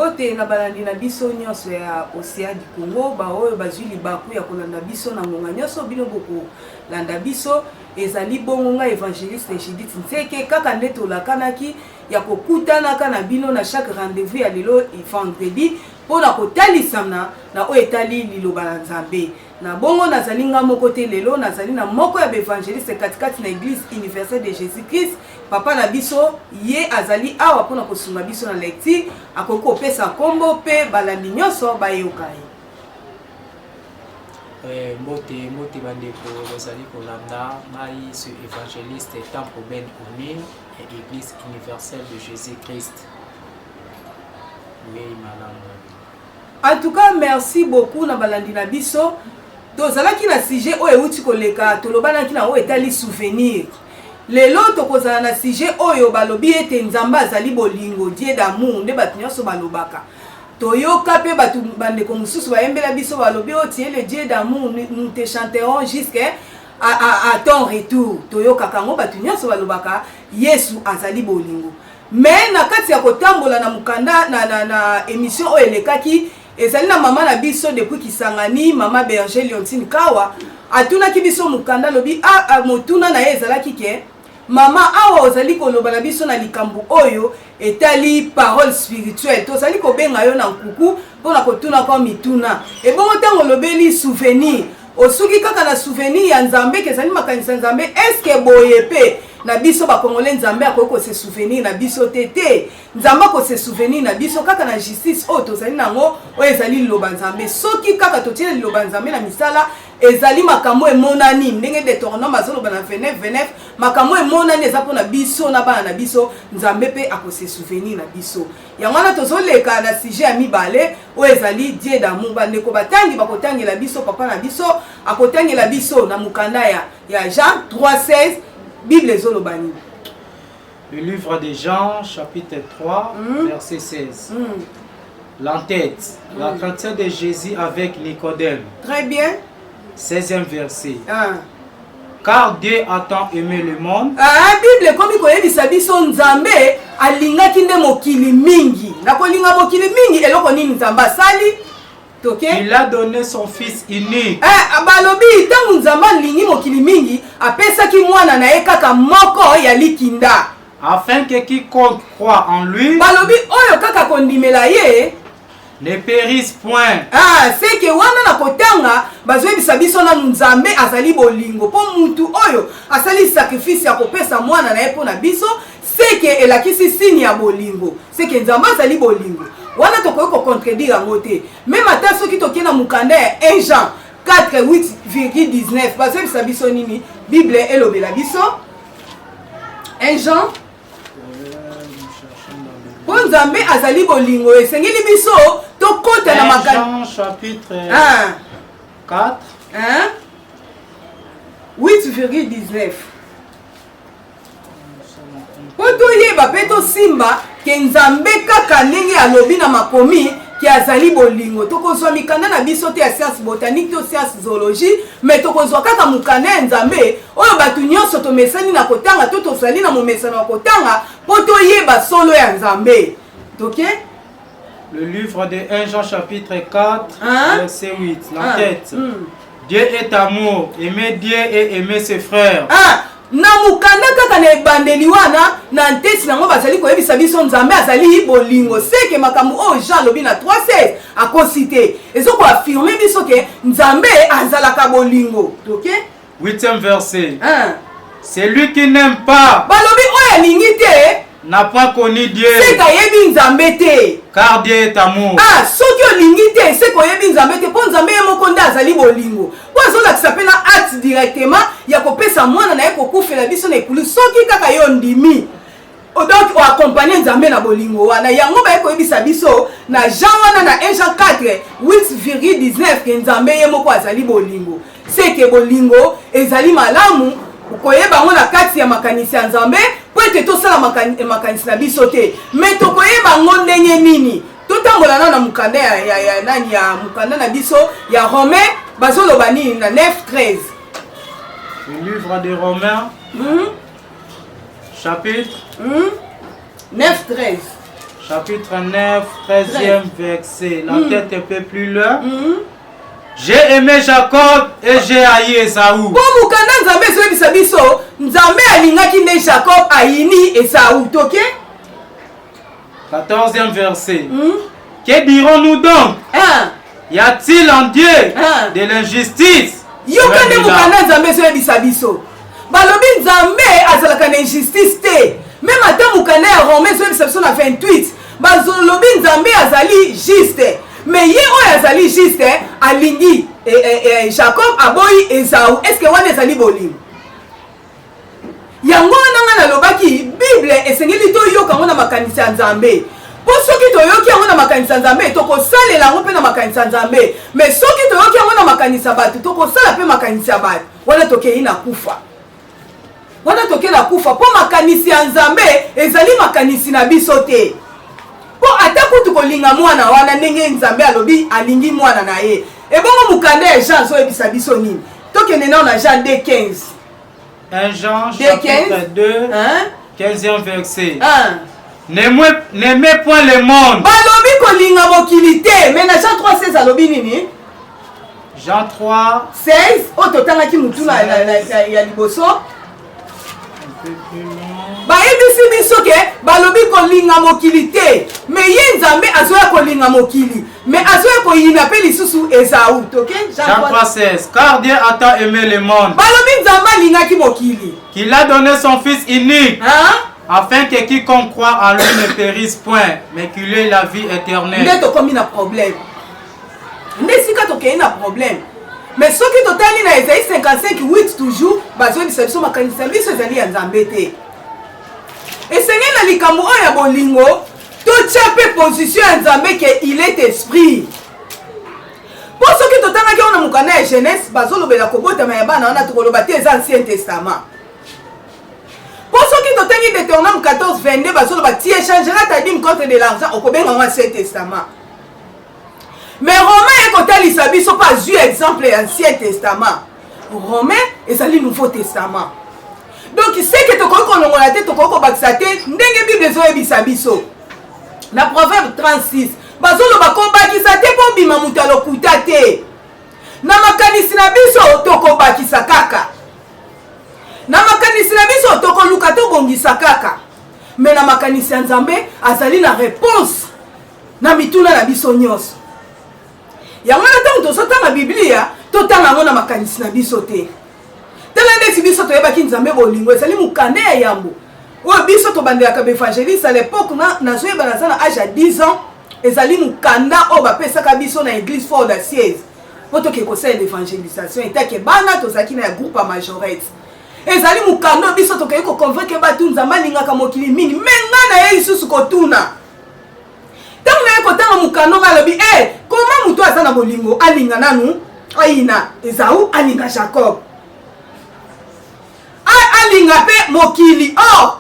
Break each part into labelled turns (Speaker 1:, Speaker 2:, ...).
Speaker 1: Mbote na balandi na biso nyonso ya Océan du Congo, baoyo bazwi libaku ya kolanda biso na ngonga nyonso, bino bokolanda biso. Ezali bongo ngai Evangeliste Judith Ntseke, kaka nde tolakanaki ya kokutanaka na bino na chaque rendez-vous ya lelo vendredi mpo na kotalisana na oyo etali liloba na Nzambe. Na bongo nazali nga moko te lelo, nazali na moko ya baevangeliste katikati na Eglise Universelle de Jesus-Christ, papa na biso, ye azali awa mpo na kosunga biso na lecture, akoki kopesa nkombo mpe balandi nyonso bayoka ye.
Speaker 2: Eh, mbote mbote bandeko bozali kolanda ngai sur évangéliste Temple Ben Oni ya Église Universelle de Jésus-Christ. Boyei malamu.
Speaker 1: En tout cas merci beaucoup na balandi na biso. Tozalaki na sujet oyo euti koleka, tolobanaki na oyo etali souvenir. Lelo tokozala na sujet oyo balobi ete Nzambe azali bolingo, Dieu d'amour, nde bato nyonso balobaka. Toyoka pe bato bandeko mosusu bayembela biso balobi oh tu es le Dieu d'amour, nous te chanterons jusqu'à à, à, à ton retour. Toyokaka yango bato nyonso balobaka Yesu azali bolingo. Mais na kati ya kotambola na mokanda na, na, na emission oyo elekaki ezali na mama na biso depuis Kisangani, mama Berger Leontine Kawa atunaki biso mokanda alobi ah, ah, motuna na ye ezalaki ke mama awa ozali koloba na biso na likambo oyo etali parole spirituelle tozali kobenga yo na nkuku mpo na kotuna kwa mituna ebongo ntango olobeli souvenir Osuki kaka na souvenir ya Nzambe ke ezali makanisi ya Nzambe est ce que boye pe na biso ba congolais Nzambe akoki ko se souvenir na biso te te Nzambe ako se souvenir na biso kaka na justice oyo tozali na yango oyo ezali liloba Nzambe soki kaka totie liloba Nzambe na misala ezali makambo emonani ndenge Deuteronome azoloba na 29 29 makambo emonani eza mpona biso na bana na biso Nzambe pe ako se souvenir na biso Yango wana tozoleka na sujet ya mibale oyo ezali Dieu d'amour. Bandeko batangi bakotangela biso, papa na biso akotangela biso na mokanda ya, ya Jean 3,16 Bible ezoloba nini?
Speaker 2: Le livre de Jean, chapitre 3, verset 16. L'entête, l'entretien de Jésus avec Nicodème.
Speaker 1: Très bien.
Speaker 2: 16e verset. Ah. Car Dieu a tant aimé le monde.
Speaker 1: Ah, Bible ekomi koyebisa biso Nzambe alingaki nde mokili mingi. Na kolinga mokili mingi eloko nini Nzambe asali? Toke.
Speaker 2: Il a donné son fils unique.
Speaker 1: Eh, balobi ntango Nzambe alingi mokili mingi apesaki mwana na ye kaka moko ya likinda.
Speaker 2: Afin que quiconque croit en lui.
Speaker 1: Balobi oyo kaka kondimela ye.
Speaker 2: Ne perisse point.
Speaker 1: Ah, seke wana na kotanga bazoyebisa biso nanu Nzambe azali bolingo mpo mutu oyo asali sacrifice ya kopesa mwana na ye mpo na biso seke elakisi signe ya bolingo seke Nzambe azali bolingo wana tokoki ko contredire yango te meme ata soki toke na mokanda ya 1 Jean 4 8,19 bazoyebisa biso nini Bible elobela biso 1 Jean mpo nzambe azali bolingo esengeli biso tokota na
Speaker 2: makambo chapitre 4
Speaker 1: 8,19 mpo toyeba mpe tosimba ke nzambe kaka ndenge alobi na makomi ke azali bolingo tokozwa mikanda na biso te ya science botanique to science zoologie mais tokozwa kaka mokanda ya nzambe oyo bato nyonso tomesani na kotanga to tozali na momesano ya kotanga mpo toyeba solo ya nzambe toke
Speaker 2: Le livre de 1 Jean chapitre 4, hein? verset 8, la hein? tête. Dieu est amour, aimer Dieu et aimer ses frères.
Speaker 1: Ah, na mokanda kaka na ebandeli wana na ntesi nango bazali koyebisa biso nzambe azali bolingo seke makambo oyo jean alobi na 3 akosi te ezo koafirme biso ke nzambe azalaka bolingo toke
Speaker 2: Huitième verset. Hein? Celui qui n'aime pas.
Speaker 1: Balobi oyo alingi te.
Speaker 2: N'a pas connu Dieu.
Speaker 1: Seke ayebi Nzambe te.
Speaker 2: Car Dieu est amour.
Speaker 1: Ah, soki olingi te, seke oyebi Nzambe te, mpo Nzambe ye moko nde azali bolingo. Mpo azolakisa mpe na acte directement ya kopesa mwana na ye kokufela biso na ekulusu. Soki kaka yo ondimi donc oaccompagne nzambe na bolingo wana yango baye koyebisa biso na jean wana na 1 jean 4 8,19 ke nzambe ye moko azali bolingo seke bolingo ezali malamu koyeba yango na kati ya makanisi ya nzambe mpo ete tosala makanisi na biso te me tokoyeba yango ndenge nini totambola nano na mokanda ya, ya, ya, nani ya mokanda na biso ya romain bazoloba nini na 9 13
Speaker 2: Le livre de Romains, Chapitre
Speaker 1: 9, 13.
Speaker 2: Chapitre 9, 13e verset. La tête un peu plus loin. J'ai aimé Jacob et j'ai haï Esaü.
Speaker 1: Mpo mokanda Nzambe ezoyebisa biso, Nzambe alingaki nde Jacob, ayini Esau. Toke.
Speaker 2: 14e verset. Que dirons-nous donc?
Speaker 1: Ah.
Speaker 2: Y a-t-il en Dieu
Speaker 1: Ah.
Speaker 2: de l'injustice?
Speaker 1: Yoka nde
Speaker 2: Loin de là.
Speaker 1: mokanda Nzambe ezoyebisa biso, balobi Nzambe azalaka na injustice te. Même ata mokanda ya Romain ezoyebisa biso na 28, bazolobi Nzambe azali juste, mais ye oyo azali juste alingi Jacob, aboyi Ezau. Est-ce wana ezali bolingo? Yango wana ngai nalobaki, Bible esengeli toyoka yango na makanisi ya Nzambe, mpo soki toyoki yango na makanisi ya Nzambe, tokosalela yango mpe na makanisi ya Nzambe. Mais soki toyoki yango na makanisi ya bato, tokosala mpe makanisi ya bato. Wana tokei na kufa, wana tokei na kufa, mpo makanisi ya Nzambe ezali makanisi na biso te. Mpo ata kutu kolinga mwana wana, ndenge Nzambe alobi alingi mwana na ye, ebongo mokanda ya Jean azoyebisa biso nini? Tokende nao na Jean 2:15.
Speaker 2: 1 Jean
Speaker 1: 2, 15.
Speaker 2: Chapitre 2,
Speaker 1: Hein?
Speaker 2: 15e verset.
Speaker 1: Hein?
Speaker 2: N'aimez point le monde.
Speaker 1: Balobi kolinga mokili te, mais na Jean 3 16 alobi nini?
Speaker 2: Jean 3,
Speaker 1: 16 oyo totangaki mutu ya liboso.
Speaker 2: Un peu plus loin.
Speaker 1: Bayebisi biso ke balobi kolinga mokili te, mais ye Nzambe azoya kolinga mokili, mais azoya koyina mpe lisusu Ezau. Toke.
Speaker 2: Jean 3, 16. Car Dieu a tant aimé le monde
Speaker 1: Balobi Nzambe alingaki mokili
Speaker 2: qu'il a donné son Fils unique,
Speaker 1: Hein?
Speaker 2: afin que quiconque croit en lui ne périsse point, mais qu'il ait la vie éternelle.
Speaker 1: Nde tokomi na problème, nde esika tokei na problème. Mais soki totali na Esaïe 55 8 toujours, bazoyebisa biso makanisi na biso ezali ya Nzambe te. Esengeli na likambo oyo ya bolingo, totia mpe position ya Nzambe ke il est esprit. Mpo soki totangaki yango na mokanda ya Genèse, bazolobela kobotama ya bana wana, tokoloba te eza Ancien Testament. Mpo soki totangi Deutéronome 14 22, bazoloba tu échangeras ta dîme contre de l'argent, okobenga yango Ancien Testament. Mais Romain ekotalisa biso mpo azwi exemple ya Ancien Testament, Romain ezali Nouveau Testament. Donc seke tokoki kolongola te, tokoki kobakisa te, ndenge Bible ezoyebisa biso na Proverbe 36, bazoloba kobakisa te mpo obima moto ya lokuta te. Na makanisi na biso tokobakisa kaka, na makanisi na biso tokoluka tobongisa kaka, mais na makanisi ya Nzambe azali na réponse na mituna na biso nyonso. Yango wana ntango tozotanga Biblia, totanga yango na makanisi na biso te. Tala ndeti biso toyebaki Nzambe bolingo ezali mokanda ya yambo oyo biso tobandelaka baévangéliste à l'époque. Nazoyeba naza na age ya 10 ans, ezali mokanda oyo bapesaka biso na église Fort d'Assiese mpo tokende kosalela évangélisation etake bana. Tozalaki na ya groupe ya majorette. Ezali mokanda oyo biso tokei koconvaincre bato Nzambe alingaka mokili mingi. Mais ngai na ye lisusu kotuna, ntango naye kotanga mokanda, nga alobi e koma moto aza na bolingo alinga nanu ayina Ezau, alinga Jacob, alinga mpe mokili. Or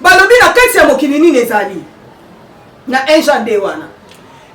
Speaker 1: balobi na kati ya mokili nini ezali na 1 Jean 2 wana?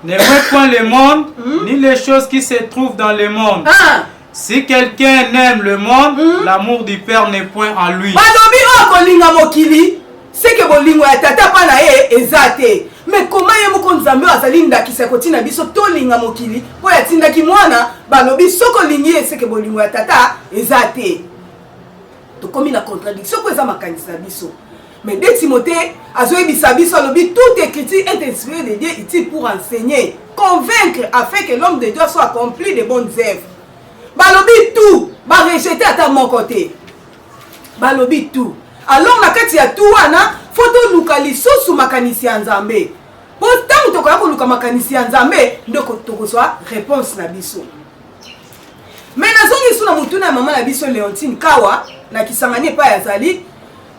Speaker 2: N'aimez point le monde, ni les choses qui se trouvent dans le monde.
Speaker 1: Ah.
Speaker 2: Si quelqu'un aime le monde, l'amour du Père n'est point en lui.
Speaker 1: Balobi oyo kolinga mokili, seke bolingo ya tata mpa na ye eza te. Mais koma ye moko Nzambe oyo azali ndakisa ya kotina biso tolinga mokili, mpo oyo atindaki mwana, balobi soki olingi ye, seke bolingo ya tata eza te. Tokomi na contradiction mpo eza makanisi na biso. Mais 2 Timothée azoyebisa biso, alobi toute écriture est inspirée de Dieu, utile pour enseigner, convaincre, afin que l'homme de Dieu soit accompli de bonnes œuvres. Balobi tout, barejeter ata moko te, balobi tout. Alors na kati ya tout wana, faut toluka lisusu makanisi ya Nzambe, mpo ntango tokoya koluka makanisi ya Nzambe nde tokozwa réponse na biso. Mais nazongi su na motuna ya mama na biso Léontine Kawa na Kisangani epai azali.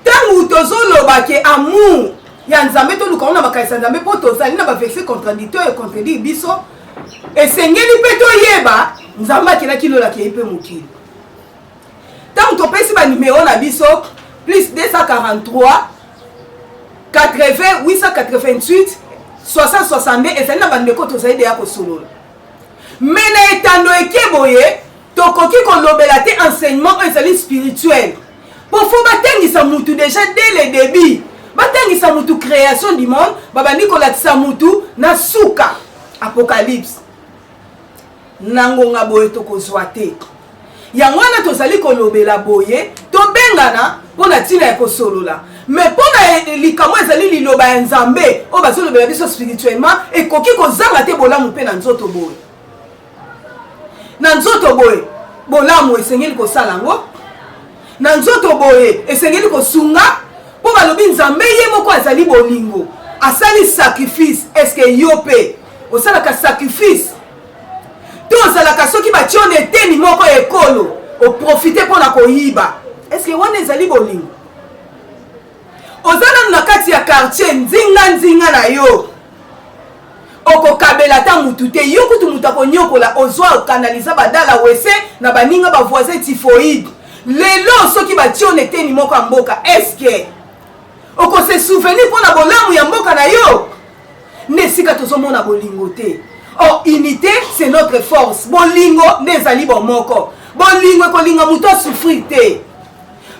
Speaker 1: Ntango tozoloba ke amour ya Nzambe, toluka ngo na makanisi ya Nzambe, mpo tozali na baverset contradictoire econtredire biso, esengeli mpe toyeba Nzambe akelaki lola, akei mpe mokili. Ntango topesi banimero na biso, plus 243 80 888 60 62, ezali na bandeko tozali deya kosolola. Mais na etando eke boye, tokoki kolobela te enseignement oyo ezali spirituel, mpo faut batangisa mutu déjà dès le début. Batangisa mutu création du monde, babandi kolakisa mutu na suka apocalypse. Na ngonga boye tokozwa te. Yango wana tozali kolobela boye, tobengana mpo na ntina ya kosolola. Mais mpo na likambo ezali liloba ya Nzambe oyo bazolobela biso spirituellement, ekoki kozanga te bolamu mpe na nzoto boye. Na nzoto boye bolamu esengeli kosala yango, na nzoto boye esengeli kosunga, mpo balobi Nzambe ye moko azali bolingo, asali sacrifice. Eske yo mpe osalaka sacrifice? To ozalaka soki batio na eteni moko ya ekolo oprofite mpo na koyiba? Eske wana ezali bolingo? Oza nanu na kati ya quartier nzinga nzinga na yo, okokabela ata mutu te, yo kutu mutu akonyokola, ozwa okanaliza badala wese na baninga ba voisin typhoïde. Lelo soki batio na eteni moko ya mboka, eske okose souvenir mpo na bolamu ya mboka na yo? Nde esika tozomona bolingo te. Or unité, c'est notre force. Bolingo nde ezali bomoko. Bolingo ekolinga moto asouffrir te.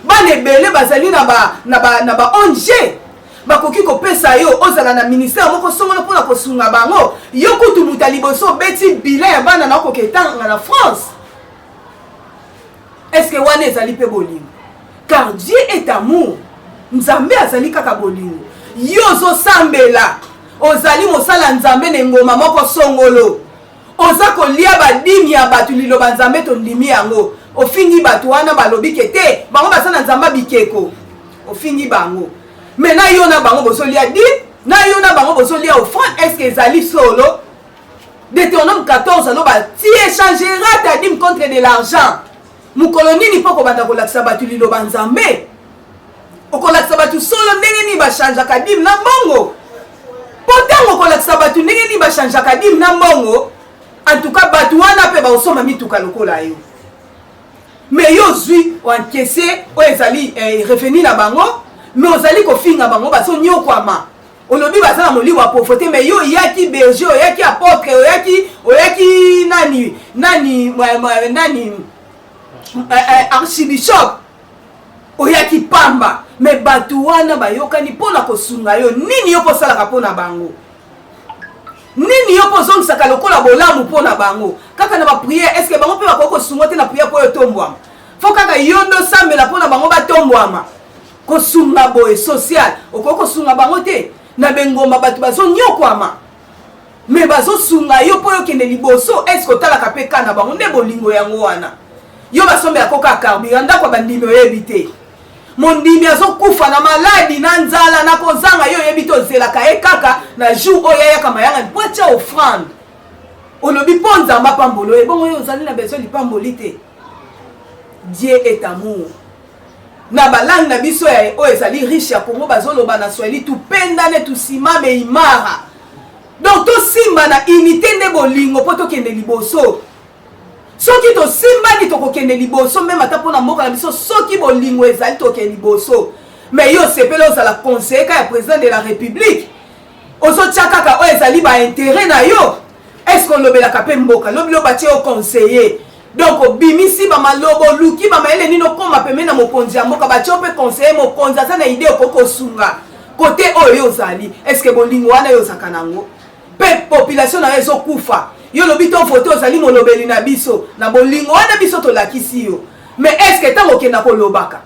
Speaker 1: Bana ebele bazali na ba, na ba, na ba ONG bakoki kopesa yo ozala na ministère moko songolo mpona kosunga bango. Yo kutu moto ya liboso obeti bilan ya bana na okoka etanga na France. Est-ce que wana ezali mpe bolingo? Car Dieu est amour. Nzambe azali kaka bolingo. Yo ozosambela, ozali mosala Nzambe na engoma moko songolo, oza kolia badimi ya bato, liloba Nzambe tondimi yango, ofingi bato wana balobi ke te bango baza na Nzambe bikeko, ofingi bango. Me na yo na bango bozolia dime, na yo na bango bozolia offrande. Est-ce que ezali solo? Deutéronome 14 aloba tu échangeras ta dîme contre de l'argent. Mokolo nini mpo kobanda kolakisa bato liloba Nzambe? Okolakisa bato solo ndenge nini bachangeaka dime na mbongo? Mpo ntango okolakisa bato ndenge nini bachangeaka dime na mbongo, en tout cas bato wana mpe baosomba mituka lokola yo. Mais yo ozwi oencaisse oyo ezali revenu na bango, mais ozali kofinga bango, bazonyokwama. Olobi baza na molimo ya pauvreté, mais yo oyaki berger, oyaki apôtre, oyaki nani nani nani archibishop, oyaki pamba. Mais bato wana bayokani mpona kosunga yo. Nini yo mpo osalaka mpona bango? Nini yo mpo ozongisaka lokola bolamu mpona bango? Kaka na baprière, est ce que bango mpe bakoki kosunga te na prière mpo oyo otombwama? Fo kaka yo nde osambela mpona bango batombwama. Kosunga boye social, okoki kosunga bango te? Na bengomba bato bazonyokwama, me bazosunga yo mpo okende liboso. Eske otalaka mpe ka na bango? Nde bolingo yango wana. Yo basombela koka carburant, ndako ya bandimi oyebi te. Mondimi azokufa na maladi, na nzala, na kozanga, yo oyebi te. Ozelaka ye kaka na jour oyo ayaka mayangani mpo atya offrande. Olobi mpo Nzambe apambolo ye, bongo yo ozali na besoin lipamboli te. Dieu est amour. Na balangue na biso ya oyo ezali riche ya Congo, bazoloba na Swahili tupendane tusimame imara. Donc tosimba na unité nde bolingo mpo tokende liboso. Soki tosimbani tokokende liboso, meme ata mpona mboka na biso. Soki bolingo ezali, tokende liboso. Mais yo osepeli ozala conseiller ka ya président de la République, ozotia kaka oyo ezali baintérêt na yo. Est ce que olobelaka mpe mboka? Lobi lo batie yo conseiller, donc obimisi bamaloba, oluki bamayele nini okóma pembeni na mokonzi ya mboka, batie yo mpe conseiller. Mokonzi aza na idée, okoki kosunga kote oyo yo ozali. Est ce que bolingo wana yo ozalaka nango? Mpe population na yo ezokufa, yo olobi to vote, ozali molobeli na biso. Na bolingo wana biso tolakisi yo, mais est ce que ntango okenda kolobaka,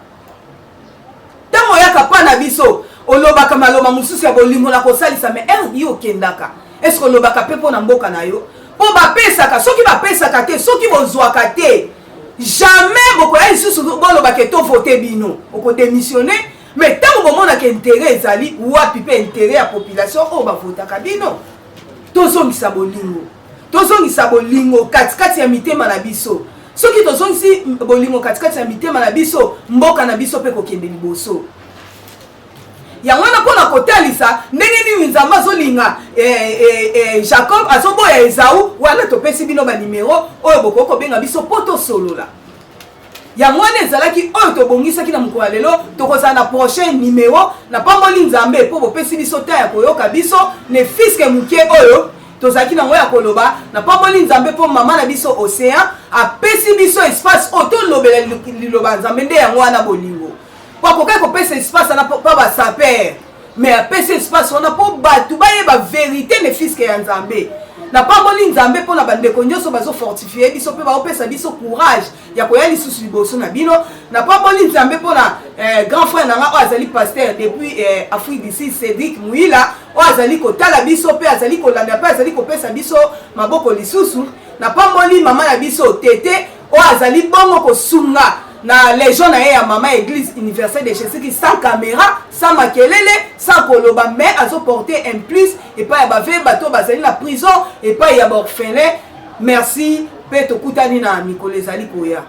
Speaker 1: ntango oyaka pa na biso, olobaka maloba mosusu ya bolingo na kosalisa? Mais heure yo okendaka, est ce que olobaka mpe mpo na mboka na yo? Mpo bapesaka, soki bapesaka te, soki bozwaka te, jamais bokoya lisusu bolobaka tovote bino, okodémissionne. Mais ntango bomonaka intérêt ezali wapi, mpe intérêt ya population oyo bavotaka bino? Tozongisa bolingo, tozongisa bolingo katikati ya mitema na biso. Soki tozongisi bolingo katikati ya mitema na biso, mboka na biso mpe kokende liboso. Yango wana mpona kotalisa ndenge nini Nzambe azolinga Jacob, azoboya Ezau. Wana topesi bino banimero oyo bokoki kobenga biso mpo tosolola. Yango wana ezalaki oyo tobongisaki na mokolo ya lelo. Tokozala na prochain numero. Napamboli Nzambe mpo bopesi biso ta ya koyoka biso, ne fiske moke oyo tozalaki nango ya koloba. Napamboli Nzambe mpo mama na biso Océan apesi biso espace oyo tolobela liloba ya Nzambe. Nde yango wana bolingo, po akokaki kopesa espace wana mpo basaper. Mais apesi espace wana mpo bato bayeba verité ne fiske ya Nzambe. Napamboli Nzambe mpo na bandeko nyonso bazofortifie biso mpe baopesa biso courage ya koya lisusu liboso na bino. Napamboli Nzambe mpo na grand frère na nga oyo azali pasteur depuis Afrique du Sud, Cédric Muyila, oyo azali kotala biso mpe azali kolanda mpe azali kopesa biso maboko lisusu. Napamboli mama na biso Tete, oyo azali bongo kosunga na légion na ye ya mama Église Universelle de Jésus-Christ, sans caméra, sans makelele, sans koloba, mais azoporte un plus epai ya bave, bato bazali na prison, epai ya baorphelin. Merci mpe tokutani na mikolo ezali koya.